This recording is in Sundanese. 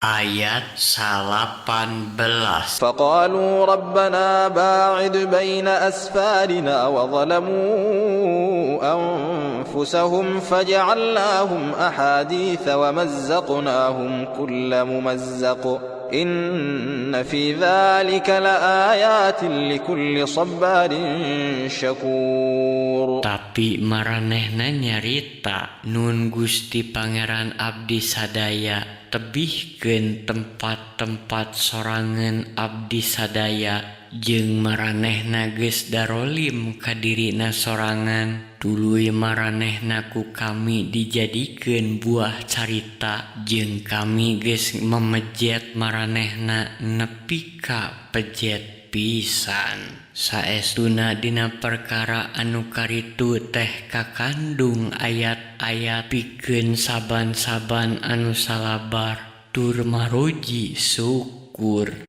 Ayat 18. فقالوا ربنا باعد بين أسفارنا وظلموا أنفسهم فجعلناهم أحاديث ومزقناهم كل ممزق إن في ذلك لآيات لكل صبار شكور. Tapi maranehna nyarita, "Nun Gusti Pangeran abdi sadaya, tebihkeun tempat-tempat sorangan abdi sadaya, jeung maranehna geus darolim ka dirina sorangan, tuluy maranehna ku kami dijadikeun buah carita, jeung kami geus memejet maranehna nepi ka pejet pisan. Saestuna dina perkara anu karitu teh kakandung ayat-ayat pikeun saban-saban anu salabar tur maruji syukur."